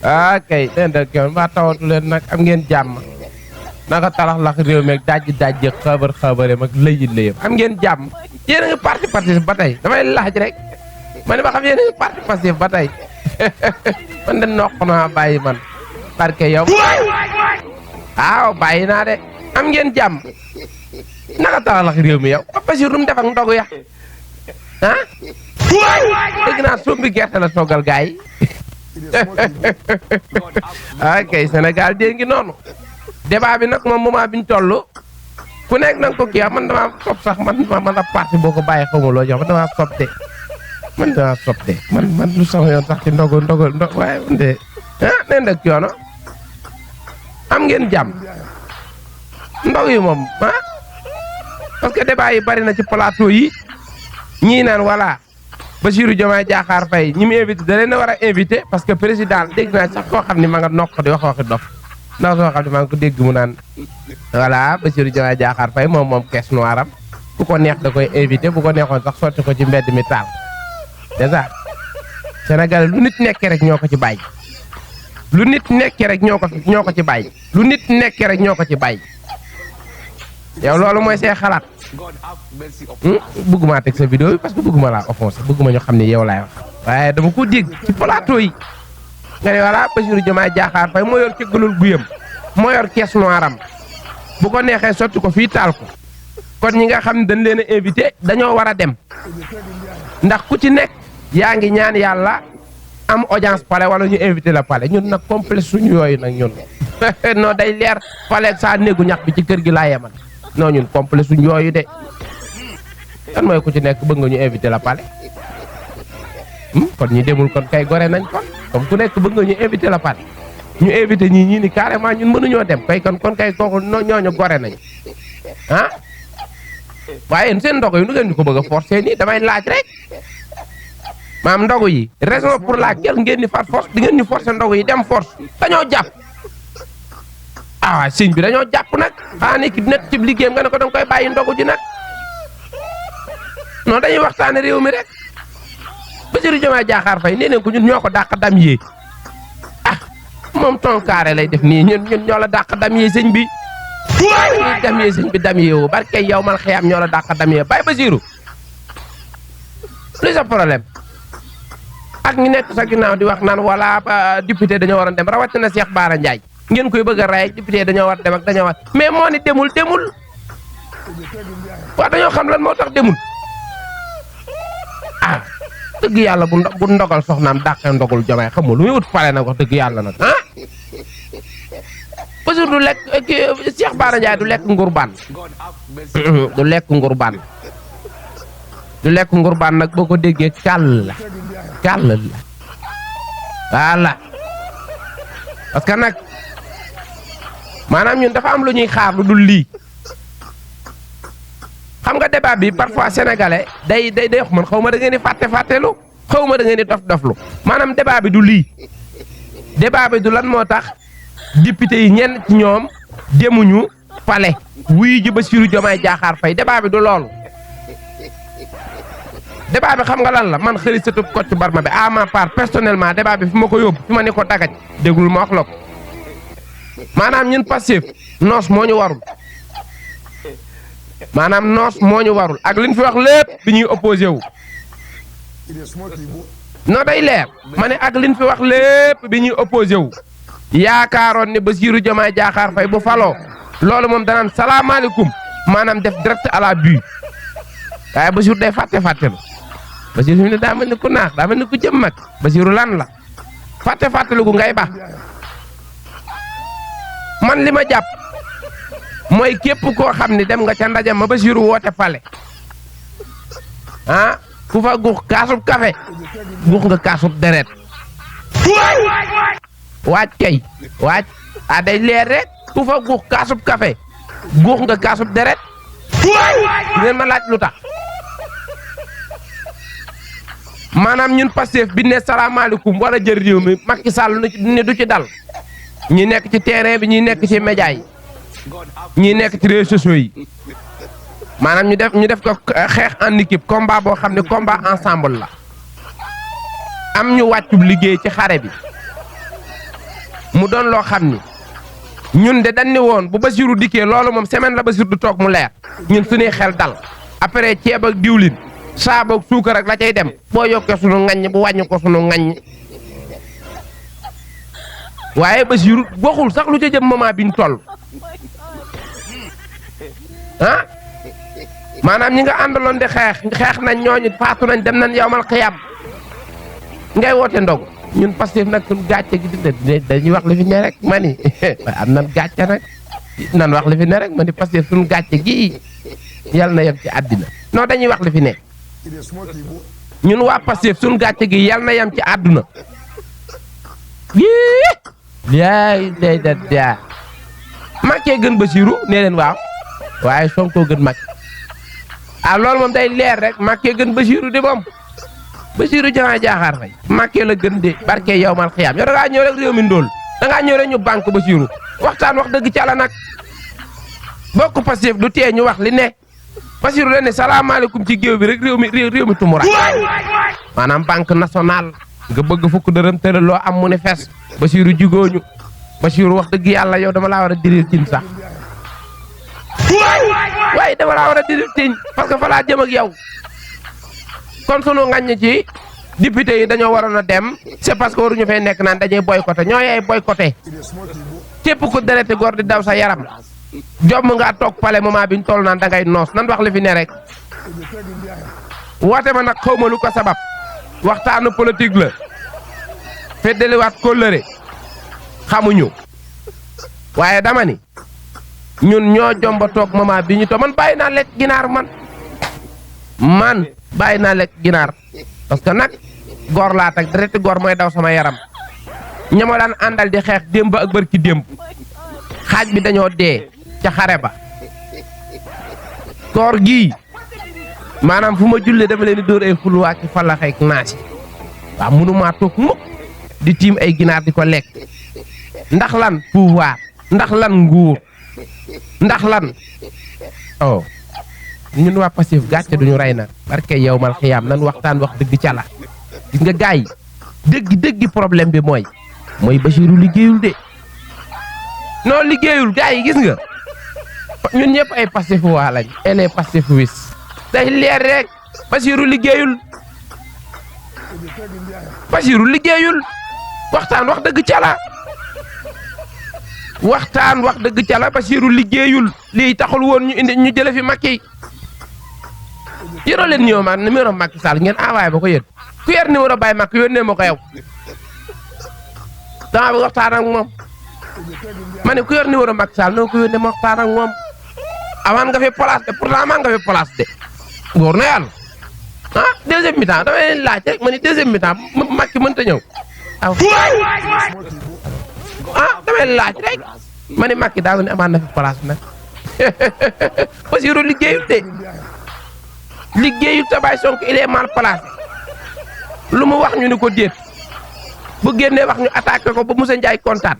ah kay leen da kon ba tawatu leen nag am ngeen jàmm naka talax lax réew mi ak dajji xabar mag lëyit am ngeen jàmm yéen a ngi parti Pastef ba tey damay laaj rek ma ne ba xam yéen a ngi parti Pastef ba tey man de noq naa bàyyi man parce que yow waaw bàyyi naa de am ngeen jàmm naka talax lax réew mi yow Bassirou lu mu def ak ndogu ya ah dégg naa sombi gerte la toggal gaay yi ah kay Sénégal dégg ngi noonu débat bi nag moom moment biñ toll ku nekk nanga ko kii man damaa sopp sax man a parti boo ko bàyyi xaw ma loo jox man damaa sopp de man lu sama yoon sax ci ndogu waaye man de ah neen dëkk yoono am ngeen jàmm ndog yi moom ah parce que débat yi bari na ci plateau yi ñii naan voilà Bassirou Diomaye Diakhar Faye ñi mu invité da leen a war a invité parce que président dégg naa sax koo xam ni ma nga nokk di wax waxi dof ndax soo xam ne maa ngi ko dégg mu naan voilà Bassirou Diomaye Diakhar Faye moom caisse noire am bu ko neex da koy invité bu ko neexoon sax sotti ko ci mbedd mi taal déjà Sénégal lu nit nekkee rek ñoo ko ci bàyyi lu nit nekkee rek ñoo ko ci bàyyi lu nit nekkee rek ñoo ko ci bàyyi yow loolu mooy say xalaat bëgguma teg sa vidéo bi parce que bëgguma laa offensé bëgguma ñu xam ne yow laay wax waaye dama ko dégg ci plateau yi nga ne voilà Bassirou Diomaye Diakhar Faye moo yor cëggalul guyam moo yor caisse noire am bu ko neexee sotti ko fii taal ko kon ñi nga xam ne dañ leen a invité dañoo war a dem ndax ku ci nekk yaa ngi ñaan yàlla am audience palais wala ñu invité la palais ñun nag complexe suñu yooyu nag ñun non day leer palais saa néegu ñax bi ci kër gi laa yemal non ñun complexe suñu yooyu de kan mooy ku ci nekk bëgg nga ñu invité la palais kon ñi demul kon kay gore nañ kon comme ku nekk bëgg nga ñu invité la palais ñu invité ñii ni carrément ñun mënuñoo dem kay kon kay kooku ñooñu gore nañ ah waaye yéen seen ndogu yi nu ngeen ñu ko bëgg a forcer nii damay laaj rek maam ndogu yi raison pour laquelle ngeen ni far force di ngeen ñu forcer ndogu yi dem force dañoo jàpp ah sëñ bi dañoo jàpp nag xanaa ni ki nekk ci liggéeyam nga ne ko danga koy bàyyi ndogu ji nag non dañuy waxtaane réew mi rek Bassirou Diomaye Diakhar Faye nee nañ ko ñun ñoo ko dàq dam yee ah moom tonkaare lay def nii ñun ñoo la dàq dam yee sëñ bi ñuy dam yee sëñ bi dam yee woo barke yow mal xiyam ñoo la dàq dam yee bàyyi Bassirou luy sa problème ak ñu nekk sa ginnaaw di wax naan wala député dañoo war a dem rawatina Cheikh Bara Ndiaye ngeen koy bëgg a ray député dañoo war dem ak dañoo war mais moo ni demul waaw dañoo xam lan moo tax demul ah dëgg yàlla bu ndogal soxnaam dàqee ndogul Diomaye xamul lu muy wut pale nag wax dëgg yàlla nag ah Bassirou du lekk Cheikh Bara Ndiaye du lekk ngurbaan du lekk ngurbaan nag boo ko déggee kàll la voilà parce que nag maanaam ñun dafa am lu ñuy xaar lu dul lii xam nga débat bi parfois sénégalais day wax man xaw ma da ngeen di fàttelu xaw ma da ngeen di dof-doflu maanaam débat bi du lii débat bi du lan moo tax député yi ñenn ci ñoom demuñu palais wuyu ji Bassirou Diomaye Diakhar Faye débat bi du loolu débat bi xam nga lan la man xëri satub Kocc Barma bi à ma part personnellement débat bi fi ma ko yóbbu fi ma ne ko dagaj déglul ma wax la ko maanaam ñun Pastef noos moo ñu warul maanaam noos moo ñu warul ak li ñu fi wax lépp bi ñuy opposé wu no day leer ma ne ak li ñu fi wax lépp bi ñuy opposé wu yaakaaroon ne Bassirou Diomaye Diakhar Faye bu faloo loolu moom danaan salaamaaleykum maanaam def direct à la but waaye Bassirou day fàttelu Bassirou fi ne daa mel ni ku naax daa mel ni ku jëm mag Bassirou lan la fàttelu gu ngay baax man li ma jàpp mooy képp koo xam ne dem nga ca ndaje ma Bassirou woote pale ah ku fa gux kaasub café gux nga kaasub deret waaj kay waaj a day leer rek ku fa gux kaasub café gux nga kaasub deret ngeen ma laaj lu tax maanaam ñun Pastef bi ne salaamaaleykum war a jël réew mi Macky Sall ne du ci dal ñi nekk ci terrain bi ñi nekk ci média yi ñi nekk ci réseaux sociaux yi maanaam ñu def ko xeex en équipe combat boo xam ne combat ensemble la am ñu wàccub liggéey ci xare bi mu doon loo xam ni ñun de dañ ni woon bu Bassirou dikkee loolu moom semaine la Bassirou du toog mu leer ñun suñuy xel dal après ceeb ak diwlin saabu ak suukar ak la cay dem boo yokkee sunu ŋaññ bu wàññi ko sunu ŋaññ waaye Bassirou waxul sax lu ca jëm moment bi ñu toll ah maanaam ñi nga àndaloon di xeex nañ ñooñu faatu nañ dem nañ yawmal xiyaam ngay woote ndogu ñun Pastef nag suñu gàcce gi dañuy wax li fi ne rek ma ni waaye am nan gàcce nag nan wax li fi ne rek ma ni Pastef suñu gàcce gi yal na yem ci àddina non dañuy wax li fi ne ñun waa Pastef suñu gàcce gi yal na yem ci àdduna yaay day da daa Macky gën Bassirou nee leen waaw waaye Sonko gën Macky ah loolu moom day leer rek Macky gën Bassirou de moom Bassirou Diomaye Diakhar Faye Macky la gën de barke yawmal xiyaam yow da ngaa ñëw rek réew mi ndóol da ngaa ñëw rek ñu banque Bassirou waxtaan wax dëgg ca la nag bokk Pastef du tee ñu wax li ne Bassirou la ne salaamaaleykum ci géew bi rek réew mi tumura maanaam banque nationale nga bëgg fukk dërëm tëral loo am mu ne fes Bassirou jigooñu Bassirou wax dëgg yàlla yow dama laa war a diril cin sax waaye dama laa war a diril cin parce que fa laa jëm ak yow kon sunu ngañ ci député yi dañoo waroon a dem c'est parce que waruñu fay nekk naan dañuy boycotté ñoo yey boycotté képp ku dereti góor di daw sa yaram jomm nga toog pale moment bi ñu toll naan da ngay noos nan wax li fi ne rek woote ma nag xawma lu ko sabab waxtaanu politique la feddaliwaat kóllëre xamuñu waaye dama ni ñun ñoo jomba toog moment bi ñu toog man bàyyi naa lekk ginaar man bàyyi naa lekk ginaar parce que nag góor laa tag dereti góor mooy daw sama yaram ñama daan àndal di xeex démb ak bërki démb xaaj bi dañoo dee ca xare ba koor gii maanaam fu ma jullee dama leen di dóor ay xulwaa ki falaxeek naasi waaw mënumaa toog mukk di tiim ay ginaar di ko lekk ndax lan pouvoir ndax lan nguur ndax lan oh ñun waa Pastef gàcce duñu rey na barke yawmal xiyaam nan waxtaan wax dëgg ca la gis nga gaay yi dëgg problème bi mooy Bassirou liggéeyul de non liggéeyul gaay yi gis nga ñun ñëpp ay Pastef waa lañ ele Pastef wis day leer rek Bassirou liggéeyul waxtaan wax dëgg ca la Bassirou liggéeyul lii taxul woon ñu jële fi Macky yoroo leen ñëw ma numéro Macky Sall ngeen envoyé ba ko yéen ku yor numéro Baye Macky yónnee ma ko yow dama bëgg waxtaan ak moom ma ne ku yor numéro Macky Sall noo ko yónnee ma waxtaan ak moom amaan nga fi place de pourtant amaan nga fi place de wóor na yàlla ah deuxième mi-temps dama leen laaj rek ma ni deuxième mi-temps Macky mënta ñëw dama leen laaj rek ma ni Macky daa ko ne amaan na fi place nag Bassirou liggéeyul de liggéeyul te Baye Sonko il est mal placé lu mu wax ñu ni ko déet bu génnee wax ñu attaqué ko ba Moussa Ndiaye kontaan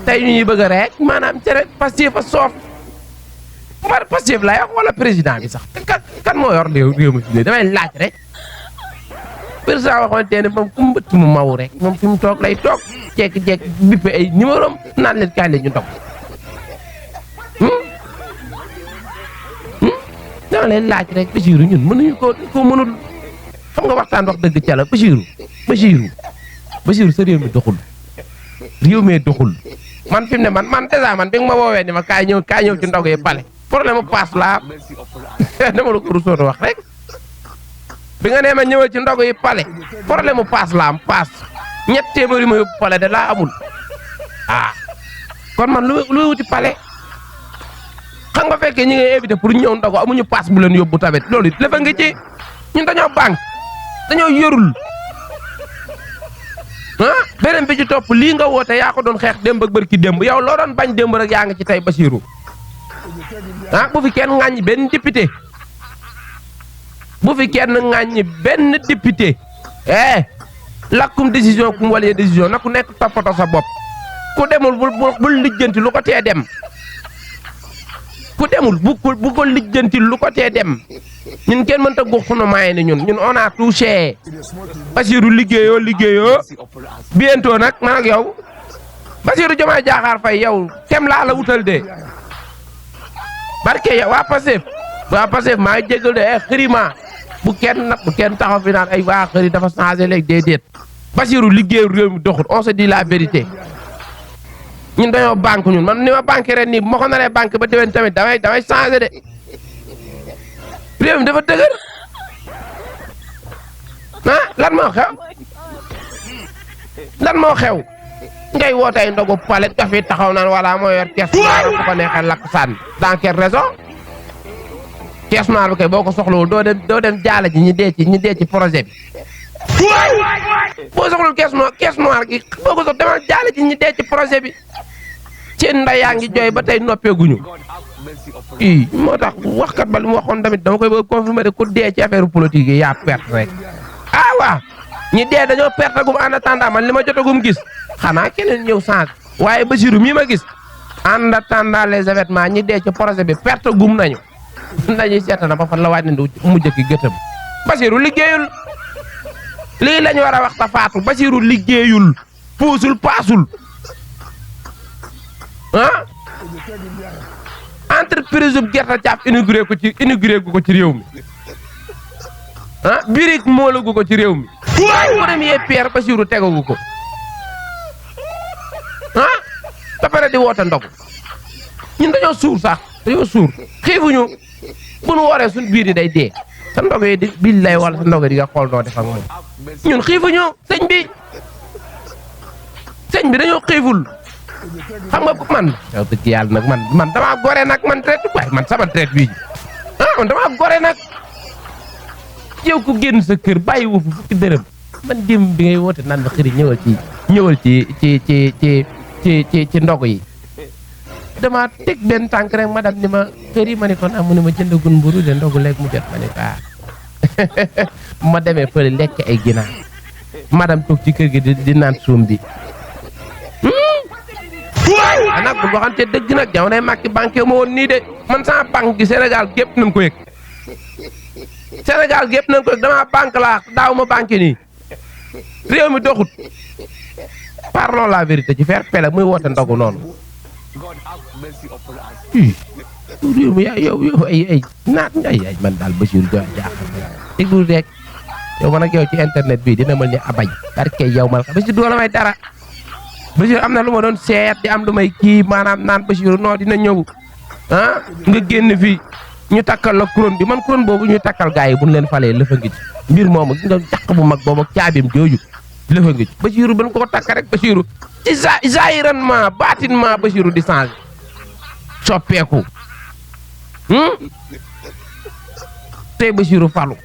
tey ñu ñuy bëgg rek maanaam cere Pastef fa soof par Pastef lay wax wala président bi sax kan moo yor réew mi fi ne damay laaj rek président waxoon ne moom ku mbëtt mu maw rek moom fi mu toog lay toog jekki-jekki bippe ay numéro am naan leen kaay leen ñu dog dama leen laaj rek Bassirou ñun mënuñu ko mënul xam nga waxtaan wax dëgg ca la Bassirou sa réew mi doxul man fi mu ne man dèjà man bi nga ma woowee ni ma kaay ñëw ci ndog yi pale problème mu paas laa dama la ko rusoon wax rek bi nga nee ma ñëwee ci ndog yi pale problème mu paas laa am paas ñett téeméeri ma yóbbu pale de laa amul kon man lu wuti pale xam nga fekkee ñi ngay invité pour ñëw ndogo amuñu paas bu leen yóbbu tamit loolu it lefa nga ci ñun dañoo banque dañoo yorul beneen bi ci topp lii nga woote yaa ko doon xeex démb ak bërki démb yow loo doon bañ démb rek yaa ngi ci tey Bassirou bu fi kenn ŋàññi benn député lakkum décision kum walee décision na ku nekk toppatoo sa bopp ku demul bul lijjanti lu ko tee dem ku demul bu ko lijjantil lu ko tee dem ñun kenn mënta gox sunu maay ni ñun on a touché Bassirou liggéeyoo bientôt nag man ak yow Bassirou Diomaye Diakhar Faye yow tem laa la wutal de barke yow waa Pastef maa ngi jégal de xërima bu kenn taxaw fi naan ay waa xëri dafa changé léegi déedéet Bassirou liggéeyu réew mi doxul on se dit la vérité ñun dañoo banque ñun man ni ma banque ren nii bu ma ko naree banque ba déwén tamit damay changé de réew mi dafa dëgër lan moo xew ngay wootee ndogu palet nga fi taxaw naan wala moo yor caisse noire bu ko neexee lakk sànni dans quelle raison caisse noire bi kay boo ko soxlawul doo dem jaala ji ñi dee ci projet bi boo soxlul caisse noire gi boo ko sox demal jaala ji ñi dee ci projet bi seen nday yaa ngi jooy ba tey noppeeguñu moo tax waxkat ba li mu waxoon tamit dama koy bëgg confirmer de ku dee ci affaire politique yi yaa perte rek waaw ñi dee dañoo perte gum en attendant man li ma jotagum gis xanaa keneen ñëw change waaye Bassirou mii ma gis en attendant les événements ñi dee ci projet bi perte gum nañu dañuy seeta na ba fan la waaj ne mujj ki gëtëm Bassirou liggéeyul lii lañu war a wax ta faatu Bassirou liggéeyul puusul paasul entreprise bu gerte caaf inauguré gu ko ci réew mi birig moolagu ko ci réew mi premier pierre Bassirou tegagu ko ba pare di woote ndog ñun dañoo suur xiifuñu bu nu wooree suñ biir yi day dee sa ndog yi di billaay wala sa ndog yi di nga xool noo def ak moom ñun xiifuñu sëñ bi dañoo xiiful xam nga man yow dëgg yàlla nag man damaa gore nag man traite waaye man sama traite bii man damaa gore nag yow ku génn sa kër bàyyi wu fukki dërëm man démb bi ngay woote naan ma xëri ñëwal ci ndog yi dama teg benn tànk rek madame ni ma xëri ma ne kon amu ne ma jëndagun mburu de ndogu lekk mu jot ma ne ma demee fële lekk ay ginaar madame toog ci kër gi di naan suum bi nag bu waxante dëgg nag jamonoy Macky banque ma woon nii de man sama banque gi Sénégal gépp nañ ko yëg dama banque laa daaw ma banque nii réew mi doxut parlons la vérité ci faire pele muy woote ndogu noonu réew mi yow ay naat ay man daal Bassirou Diomaye Diakhar déglu rek yow man ak yow ci internet bi dina mel ni abay barke yow man Bassirou doo la may dara Bassirou am na lu ma doon seet di am lu may kii maanaam naan Bassirou non dina ñëw nga génn fii ñu takkal la couronne bi man couronne boobu ñu takkal gars yi bu ñu leen falee lëfa ngi ci mbir moomu nga jàq bu mag boobu ak caabim jooju lëfa ngi ci Bassirou ba ñu ko takk rek Bassirou ci zahirannement batinement Bassirou di changé soppeeku tey Bassirou falu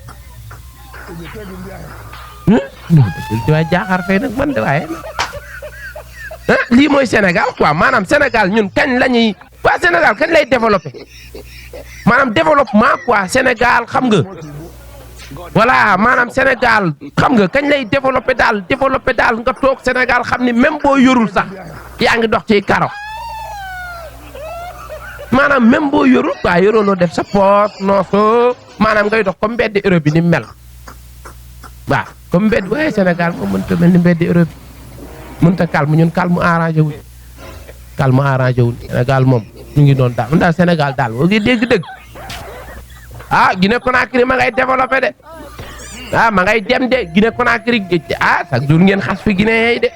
Bassirou Diomaye Diakhar Faye nag man de waaye lii mooy Sénégal quoi maanaam Sénégal ñun kañ la ñuy waa Sénégal kañ lay développé maanaam développement quoi Sénégal xam nga voilà maanaam Sénégal xam nga kañ lay développé daal nga toog Sénégal xam ni même boo yorul sax yaa ngi dox ci karo maanaam même boo yorul quoi yoroo def sa poos nooso maanaam ngay dox comme mbedd Europe bi ni mel waaw comme mbedd waaye Sénégal moom mënta mel ni mbedd Europe bi mënta calme ñun calme arrangé wuñ Sénégal moom ñu ngi doon daal Sénégal daal boo ngi dégg-dégg Guinée Conakry ma ngay développé de ma ngay dem de Guinée Conakry chaque jour ngeen xas fi Guinée yi de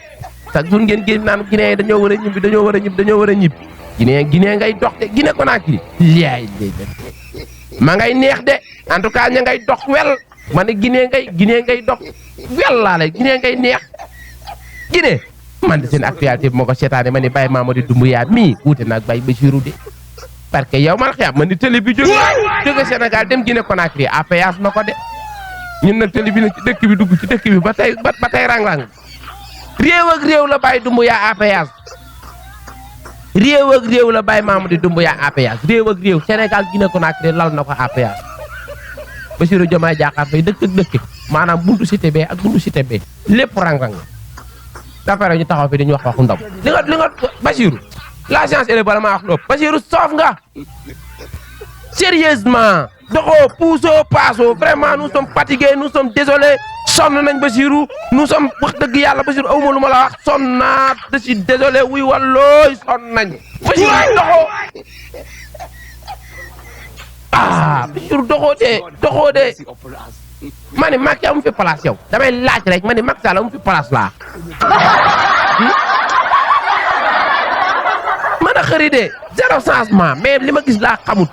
chaque jour ngeen génn naan Guinée yi dañoo war a ñibbi Guinée ngay dox de Guinée Conakry yaay ma ngay neex de en tout cas ña ngay dox wel ma ne Guinée ngay dox wel laa lay Guinée ngay neex Guinée man de seen actualité bi moo ko seetaane ma ne Baye Mamadou Doumbouya mii wuute naag Baye Bassirou de parce que yow man xiyam man ni télé bi jóge Sénégal dem Guinée Conakry APS na ko de ñun nag télé bi nag ci dëkk bi dugg ci dëkk bi ba tey rang-rang réew ak réew la Baye Doumbouya APS réew la Baye Mamadou Doumbouya APS réew ak réew Sénégal Guinée Conakry lal na ko APS Bassirou Diomaye Diakhar Faye dëkk ak dëkk maanaam buntu cité bee ak buntu cité bee lépp rang-rang dafare ñu taxaw fi dañuy wax waxu ndaw li nga Bassirou la science élève bala maa wax lu ëpp Bassirou soof nga sérieusement doxoo puusoo paasoo vraiment nous sommes fatigués nous sommes désolés sonn nañ Bassirou nous sommes wax dëgg yàlla Bassirou awma lu ma la wax sonn naa je suis désolé wuy wallooy sonn nañ Bassirou doxoo Bassirou doxoo de ma ne Macky amu fi place yow damay laaj rek ma ne Macky Sall amu fi place laa man a xëri de zéro changement mais li ma gis laa xamut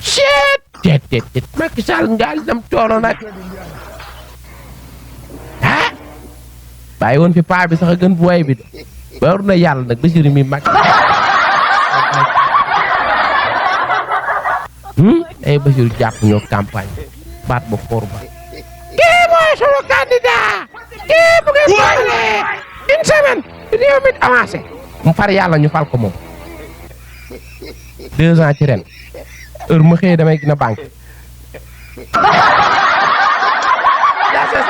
ceet Macky Sall ngaal dam coono nag bàyyi woon fi paa bi sax a gën bu way bi de war na yàlla nag Bassirou mi Macky ay Bassirou jàpp ñoo campagne baat ba foor ba kii mooy sunu candidat kii bu ngeen boolee une semaine réew mi avancé mu far yàlla ñu fal ko moom 2 ans ci ren heure ma xëyee damay gën a banque daa sees